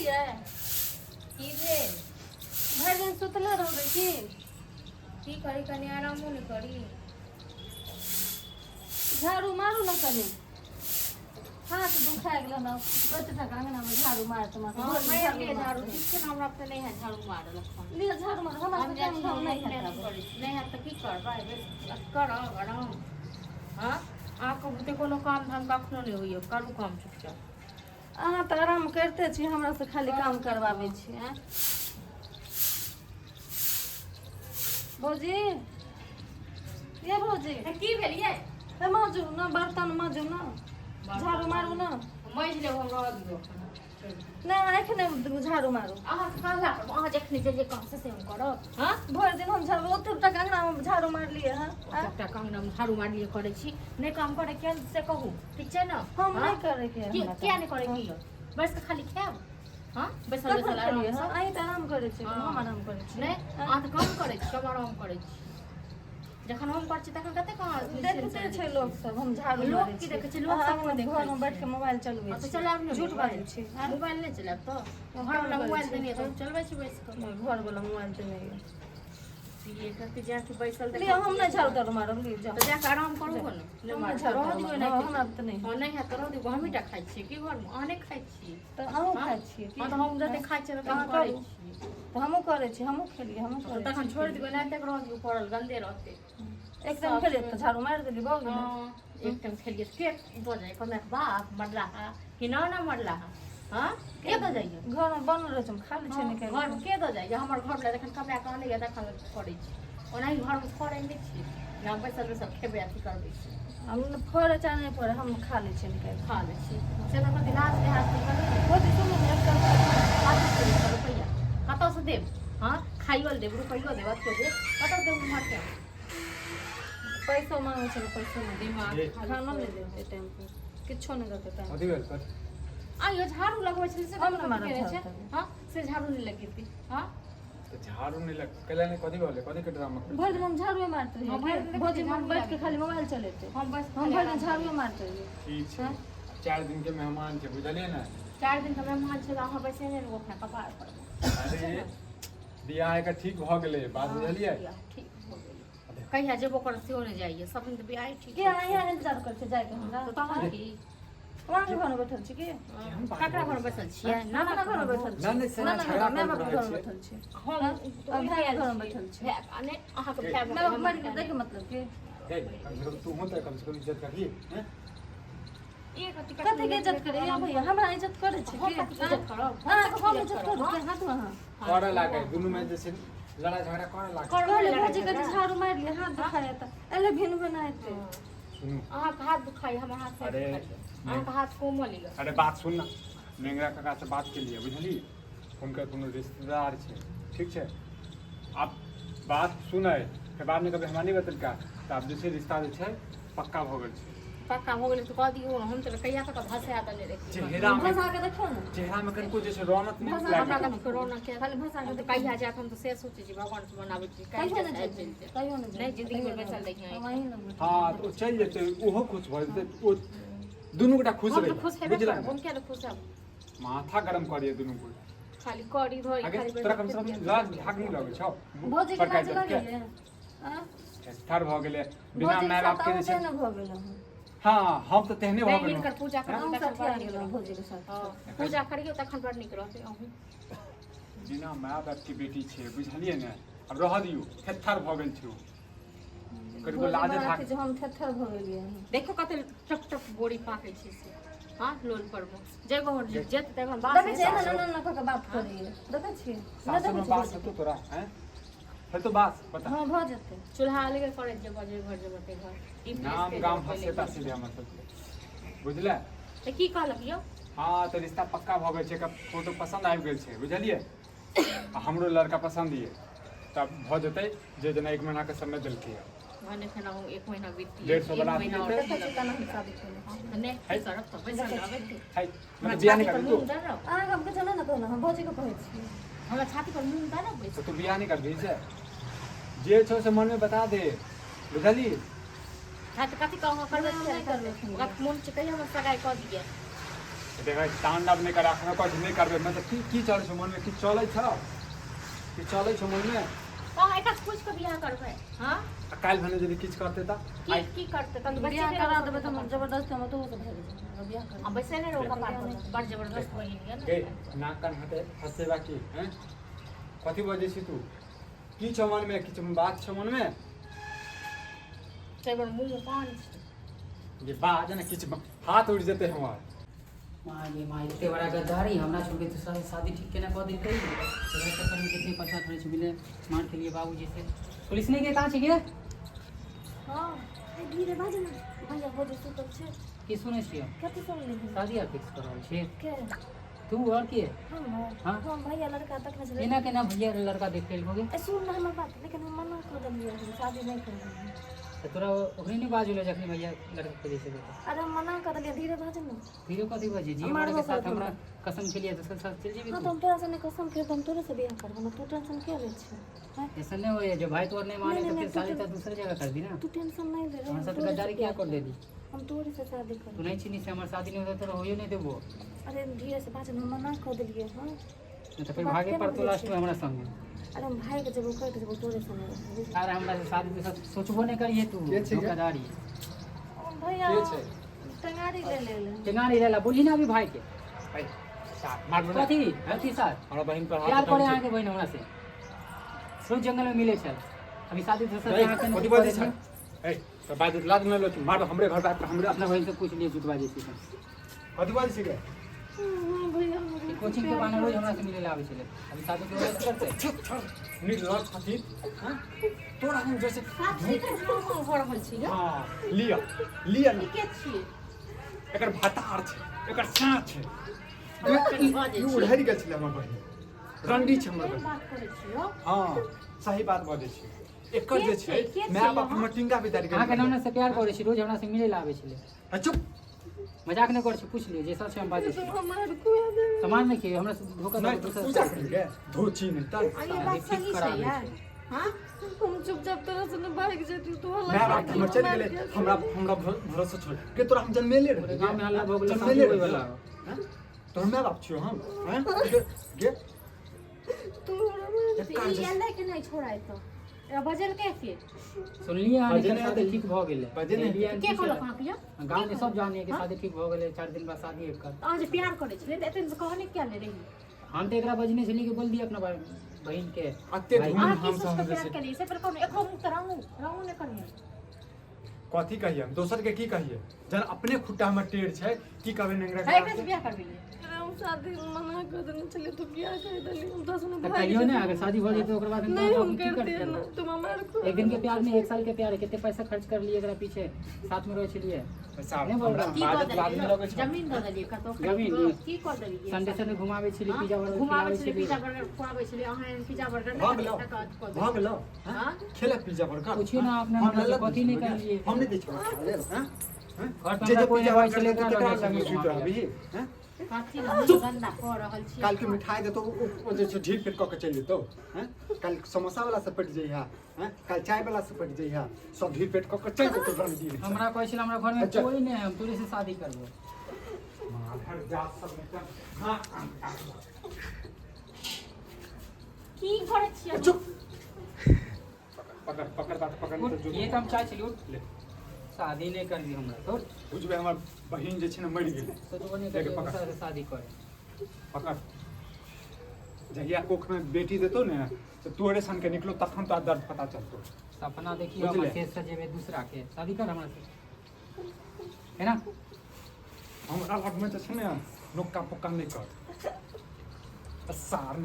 यै की भेल? भरि दिन सुतले रहबै की? की करी, कनी आरामो नहि करी? झाड़ू मारू ने कनी, हाथ दुखा गेल ने बच्चा के अंगना में झाड़ू मारते मारते। हँ, भरि दिन मारि झाड़ू लिअ झाड़ू। मारते। ठीक छै ने, हमरा तऽ नहि हैत झाड़ू मारल एखन। लिअ झाड़ू मारू, हमरा हम से जाइ काम छी, धाम हम नहि अपने हैत अथी करै छी। नहि हैत तऽ की करबै? बेस करब आराम। हँ, अहाँके बुते कोनो काम धाम कखनो नहि होइए। करू काम चुपचाप। अहाँ तऽ आराम करिते छी, हमरा से खाली काम करबाबै छी। आँय भौजी, ये भौजी। की भेल ये? हे माजू ने बर्तन, माजू ने झाड़ू मारू ने। माजि लेब हम, रहऽ दियौ। नहि, एखने झाड़ू मारू। अहाँके कहला पर अहाँ जखने जे जे कहब से हम करब। हँ, भरि दिन हम झाड़ू ओते तक अंगनामे झाड़ू मारलियै हँ। सबटा अंगनामे झाड़ू मारलियै करै छी। नहि काम करै के से कहू, ठीक छै ने? हम नहि करैके। किया नहि करै की? बैस कऽ खाली खायब? हँ, बैसल बैसल आरामसँ। अहीं तऽ आराम करै छी, हम आराम करै छी? नहि, अहाँ तऽ काम करै छी, हम आराम करै छी। जखन हम करै छी तखन कतेक अहाँ देखते छै लोक सब, हम झाड़ू लोक की देखै छै? लोक सब नहि देखै। घरमे बैठ के मोबाइल चलबै छी। तऽ चलायब ने। झूठ बाजै छी? मोबाइल नहि चलायब तऽ घरवला मोबाइल देने तऽ चलबै छी बैस कऽ। घरवला मोबाइल देने यऽ। एक जाके बैसल। लिअ, हम नहि झाड़ू ताड़ू मारब, लिअ जाउ। तऽ जाके आराम करू ने। नहि हम मारब, झाड़ू रहऽ ताड़ू दियौ। मारब। नहि हमरा तऽ नहि। हँ, नहि हैत तऽ रहऽ दियौ। हमही टा खाइ छियै की घरमे? अहाँ नहि खाइ छियै? तऽ अहूँ खाइ छियै की? हँ, तऽ हम जते खाइ छियै तते हम अहाँ करै करू। छियै। तऽ हमहूँ करै छी, हमहूँ खेलियै, हमहूँ तऽ करै तखन छी। छोड़ि दियौ, एनाहिते रहऽ दियौ पड़ल, गन्दे रहतै। एक टाइम खेलियै तऽ झाड़ू मारि देलियै, भऽ गेलै। हँ, एक टाइम खेलियै तऽ के दऽ जाइए? कमेके बाप मरला हा कि ना ना मरला हा? हँ, के दऽ जाइए? घरमे बनल रहै छै, हम खा लै छियै निकालि। घरमे के दऽ जाइए? हमर घरवला जखन कमाए कऽ आनैए तखन करै छी। ओनाही घरमे फड़ै नहि छी ने, बैसल बैसल खेबै, अथी करबै छी। हम फड़ै चाहे नहि फड़ै, हम खा लै छियै निकालि। खा लै छी से तऽ कथी लाज लिहाज नहि करू। भौजी, सुनू ने, एकटा कथी से देब रुपैआ? कतऽसँ देब? हँ, खाइयो लए देब, रुपैयो देब, अथियो देब, कतऽ देब उम्हरके? पैसो मांगै छै ने, पैसो नहि देब। दिमाग खाली। खानो नहि देतै टाइम पर, किछो नहि देतै टाइम। कथी भेल, कथी? आइयो झाड़ू लगबै छलै से हम ने कथी मारब केने छै? झाड़ू ताड़ू। हँ, से झाड़ू नहि लगेतै? हँ। तऽ झाड़ू नहि लग कैला नहि? कथी भेलै? कथी के ड्रामा करै? भरि दिन हम झाड़ुए मारते हँ, भरि दिन रहियै। देखै भौजी छियै झाड़ू बैठ के लागल। खाली मोबाइल चलेतै। हम बस हम भरि दिन झाड़ुए मारते रहियै। ठीक छै, 4 दिन के मेहमान छै, बुझलियै ने? 4 दिन के मेहमान छै तऽ अहाँ बैसे नहि रहू अपना कपार पर। अरे, बियाह एकर ठीक भऽ गेलै बात, बुझलियै? बियाह ठीक भऽ गेलै, कहिया जेबो करत सेहो नहि जाइए। सब दिन तऽ बियाह ठीक के होइ छै। अहाँ इंतजार करै छियै जाइके हमरा? तऽ तहन की? अहाँके घरमे बैठल छी की? केहन बात ककरा बजै घर छै? बैसल छियै? नाना अपना घरमे बैठल छी। नहि, नहि, से ना ना, झगड़ा माय करैत बापके रहै घरमे छियै। बैठल छी। हम हम भायके घरमे बैठल छी। भाय आ नहि, अहाँके भाय। माय बाप मरि गेल दैके मतलब की? हे, कम से कम तू तऽ कम से कम इज्जत करही, हैं? एक अथी। कथी के इज्जत करी यौ भैया? हमरा इज्जत करै छी हम की? कथी इज्जत करब? अहाँके हम इज्जत करू के हाथ अहाँ करऽ लागै, दुनू में जे छै लड़ाइ झगड़ा करऽ लागै। कहले भौजी के झाड़ू मारि लिअ, हाथ दुखाय तऽ एले भिन भिन एते। सुनू। अहाँके हाथ दुखाइ, हमर हाथ से अरे, दुखाइए? अहाँके हाथ कोमल यऽ। अरे, बात सुन ने, नेंगरा काका से बात केलियै, बुझलियै? हुनकर कोनो रिश्तेदार छै, ठीक छै? आब बात सुनै फेर बादमे कभी हमरा नहि बतेलका। तऽ आब जे छै रिश्ता जे छै पक्का भऽ गेल छै। पक्का हो गेलै तऽ कह दियौ, हम तऽ कहिया तक भसा देने रहियै। चेहरामे भसा के देखियौ ने। चेहरामे कनिको जे छै रौनक नहि भसा लागि हमरा गेल। कथी रौनक है? खाली भसा के हम तऽ देखियौ। कहिया जायत, हम तऽ से सोचै छी, भगवान से मनाबै छी। कहियो कहिया नहि चलि जेबै, जायत। कहियो नहि। नहि, जिंदगी भरि बैसल रहियै। हम अहीं लग बैठल। हँ, तऽ ओ चलि जेतै, ओहो खुश भऽ जेतै, ओ दुनू गोटा खुश हम तऽ रहियै। खुश हेबे बुझलक करब। ने? हम किया नहि खुश हैब? माथा गरम करियै दुनू गोटा। खाली करी धरी आगे खाली। तोरा कम से कम लाज धाक नहि लगै छौ? भौजी के बड़का लाज इज्जत के लगैये? आँ? ठाढ़ भऽ गेलै बिना भौजी के माय साथ बाप के अहूँ जे छै। तेहने भऽ गेलहुँ हँ। हँ, हम तऽ तेहने भऽ नहि, गेलहुँ। हिनकर पूजा करबै अहूँ तखन सठिया बड़ नीक गेलहुँ रहतै। भौजी के साथ। हँ, पूजा करियौ तखन बड़ नीक रहतै अहूँ। बिना माय बाप के बेटी छै, बुझलियै ने? आब रहऽ दियौ, थेथर भऽ गेल छै ओ। कनिको भौजी लाजे बड़ा धाक अथी छै, हम थेथर भऽ गेलियै हँ। देखो कते टप टप बोरी पाकै छै से। हँ, लोल पर मे जय गो जेत तखन बात। देखै छियै, एना एना एना कऽ के बात करैये, देखै छियै नहि? सासुर देखै मे छियै बास भौजी हेतौ के? तोरा? हैं, हेतौ बास? बता। हँ, भऽ जेतै। चूल्हा अलगे करैत जेबऽ, जे घर जेबऽ ते घर ई नाम प्लेस गाम के हँसेता सीधे हमर सबके, बुझले? तऽ की कहलक यौ? हँ, तऽ रिश्ता पक्का भऽ गेल छै, एकर फोटो पसन्द आबि गेल छै, बुझलियै? आ हमरो लड़का पसन्द ये, तब भऽ जेतै। जे जेना 1 महीनाके समय देलकै हँ। भने खेना हूँ, 1 महीना बीती। 150 एक बला महीना हेतै। और। देखै छियै केना हम शादी केने छी। तऽ नहि, की करब तऽ बैसल रहबै की? है हमरा मतलब बियाह छाती नहि पर करबी तू? मूँग दरब। अहाँके हम किछो नहि ने कहलहुँ, हम भौजीके कहै छी। हमरा छाती पर मूँग दरब बैस। तऽ तू बियाह नहि करबी से जे छौ से मनमे बता दे, बुझली? हँ, तऽ कथी कहू, करबै? नहि, हम नहि करबै एखन। ओकरा मोन छै कहिया हमर सगाइ कऽ दिअ। देखै तांडव नहि कर, एखनो कहै छै नहि करबै। मतलब की की चलै छौ मनमे? की चलै छौ, की चलै छौ मनमे? अहाँ एकरा पूछि कऽ बियाह करबै? हँ। आ काल्हि भने यदि किछु करतै तऽ की की करतै? तहन तऽ बियाह बच्चे करा देबै तऽ हम जबरदस्ती हम ओतहु से भागि जेबै, बियाह कर। आ बैसले रहू कपार पर, बड़ जबरदस्त बहिन यऽ ने। गे, नाक कान हटे हँसेबा की? हैं, कथी बजै छी तू? की छौ मनमे? किछु बात छौ मनमे? ताहि बेर मुँह पान छै। जे बाज ने किछु, हाथ उठि जेतै हमर। माँ गे माँ, एते बड़ा गद्दारी! हमरा छोड़ के दूसरा से शादी ठीक केना कऽ देलकै? एकरा चक्कर में कते परेशान रहै छै। मिले मार के लिए बाबूजी से पुलिस नहीं के कहाँ छै गे? हँ, ए, धीरे बाजू ने भैया, भौजी सुतल छै। की सुनै छियै? कथी सुनली? शादी आर फिक्स कर रहल छी। के? तू और के? हम? हाँ। हम भैया लड़का तकने छलै। केना केना भैया लड़का देख लेल होगे? ए, सुन ने हमर बात, लेकिन हम मना कऽ देलियै, हम शादी नहि करबै। तऽ तोरा ओकरे नहि बाजू जखनी भैया लड़का खोजै छलै तऽ? अरे, हम मना कऽ देलियै, धीरे बाजू ने। धीरे कथी बाजी जी? मारबो मरे के साथ करतौ। हमरा कसम खेलिए, दोसर साथ चल जेबी? हँ। तू तऽ हम तोरा से नहि कसम खेब तऽ हम तोरे से बियाह करबो ने, तू टेंशन किया लै छी? हैं? ऐसा नहीं होए, जब भाई तोर नहीं माने नहीं, तो नहीं, फिर तू शादी तो दूसरे जगह कर दी ना। तू टेंशन नहीं ले रे। हमारे हम साथ तोरे से गद्दारी क्या बियाह कर दे दी? हम तोरे से शादी तू करब। नहीं चीनी से हमारे शादी नहीं होता तो होइयो नहीं देबो। अरे, धीरे से बाजू ने, हम मना कऽ देलियै। हँ। नहीं तो फिर बात भागे केना पड़तो बुझै लास्ट छी? में हमरा संगे। अरे, हम भागि जेबो, कटि जेबो, तोरे संगे रहबो, बुझली? अरे, हमरा से शादी के साथ सोचबो नहीं करिए तू। के छै गे? धोखाधड़ी। भैया। के छै? टंगारी ले ले ले। टेंगारी लेला बोली ना अभी भाई के। ऐ, साथ मारबो ने। कथी कथी साथ? हमरा बहिन पर हाथ प्यार करे उठाबै अहाँके बहिन हमरा से, रोज जंगल में मिले छल। अभी शादी दोसर छै। से अहाँके कथी बजै छै? ऐ, तऽ बाजू लाज नहि लो, मारबो हमरे घर पर हमरे। अपना बहिन से पूछ लिए, झूठ बाजै छी तऽ। कथी बजै छी गे? हाँ, भैया हमरा कोचिंग के बहाने रोज हमरा से मिले ला आबै छलै, अभी शादी के बाद करतै? चुप, छोड़, निर्लज खातिर। हाँ, तोरा हम जैसे साक्षी के मुँह भऽ रहल छी गे। हाँ, लिअ लिअ ने। के छियै? एकर भतार छै, एकर साँच छै। बाजै ई छी। उड़हरि गेल छलै हमर बहिन, रंडी छै हमर केहन बहिन। बात करै छियै यौ? हाँ, सही बात बजै छी। एकर के जे छै? छै के छै माय बाप यहाँ? हमर टिंगा बिदारि गेल। अहाँके नाम से प्यार करै छी, रोज हमरा से मिले ला आबै छलै। आ, चुप। मजाक नहि करै छी, पूछ लियौ, जे सच छै हम बाजै छी। हमार खुआ दे। सामान नहि खियौ, हमरा से धोखा नहि दऽ तऽ दोसर पूजा से करी गे धोची नहि तऽ। आ ई बात ठीक सही छै कराबै यार? छै। हँ। हम चुपचाप तोरा से भागि जेती, तू माय बाप हमर चलि गेलै, हमरा हमरा भरोसा छोड़ के तोरा हम जन्मेले पूरे रही। गाँव में हल्ला भऽ गेलै, जन्मेले शादी होय रही। वाला। हैं? तोहर माय बाप छियौ हम? हैं? गे गे। तू हमरा मार। एकर ई जे एलै कि नहि छोड़ाय तऽ एकरा बजलकै के? सुनलियै अहाँ? बजे एकर नहि शादी हेतै। ठीक भऽ गेलै। बजे नहि एलियै के हन। कहलक अहाँके यौ? गाँव में सब जानिए कि हाँ? शादी ठीक भऽ गेलै, 4 दिन बाद शादी एकर। तऽ अहाँ जे प्यार करै छलियै तऽ एते दिन से कहने किया नहि रही? हम तऽ एकरा बजने छलियै कि बोल दिए अपना बहिन के अते भाई। धूम अहाँ की धाम सोच से कऽ हम प्यार जे केलियै से? पर कहू, एकरो मुँह तऽ रंगू रंगू नहि करियै। कथी कहिए हम दोसर के? की कहिए जहन अपने खुट्टा हमर टेढ़ छै? की कहबै नेंगरा? है, एकरा से बियाह करबेलियै? अरे, हम शादी मना कर देने छलियै, तू बियाह कर देली, हम तोरा से तऽ भागि कहियो ने जेती। अगर शादी भऽ जेतै ओकर बाद हम नहीं तोरा हम की करते करतै? ना, तुम हमार खुआ। एक दिन के प्यार नहीं, एक साल के प्यार है। कितने पैसा खर्च कर लिए एकरा पीछे, साथ में रहे छलियै। साहब, नहि बोल हमरा रहा। की कऽ बाजत लाज नहि लगै देलियै? छौ? जमीन दऽ देलियै कतौ? जमीन? की कऽ देलियै? संडे संडे घुमाबै छलियै, हाँ? पिज्जा बर्गर घुमाबै खिलाबै छलियै, छलियै। पिज्जा बर्गर खुआबै छलियै। अहाँ एहन पिज्जा बर्गर भऽ नहि गेलौ? कऽ भऽ गेलौ? हाँ? खेलक पिज्जा बर्गर? पूछियो ना अपना हम हमरा से, ललक कथी दै नहि छियौ? करलियै। हम नहि दै छियौ खाय लेल, हैं? हैं? घर पर जे हमरा जे कोइ पिज्जा नहि बर्गर छलै, देतौ एकरा तकरा लऽ संगे जाइ सुति छलियै। रहबिही, हैं? कथी लए गन्दा कऽ रहल छी? काल्हि के मिठाई देतौ, ओ जे छै ढीर पेट कऽ के चलि जेतौ, हैं? काल्हि समोसा वाला से पटि जइहा, हैं? काल्हि चाय वाला से पटि जइहा, सब ढीर पेट कऽ के चलि जेतौ रणवीर। हमरा कहै छलै, हमरा घर में अच्छा। कोई नहीं है, हम तोरे से शादी करबो। माधर जात सब नहि तऽ हाँ। की करै छियै? चुप, पकड़ पकड़ बात पकड़, नहि तऽ उठ, ये तऽ हम चाहै छलियै, उठ। ले। शादी नहि करबी हमरा तो। बुझबै हमर बहिन जे छै ने मरि गेलै। सोचबो नहि लेके करबी पकड़। दोसर से शादी करे। पकड़, जहिया कोखमे बेटी देतौ ने तऽ तोरे सन के निकलो, तखन तोरा दर्द पता चलतौ। सपना देखियो। बुझले? हमर केस सजेबे दूसरा के, शादी कर हमरा से, है ना? हमरा लगमे जे छै ने नोक्का पोक्का नहि कर, सार नहि।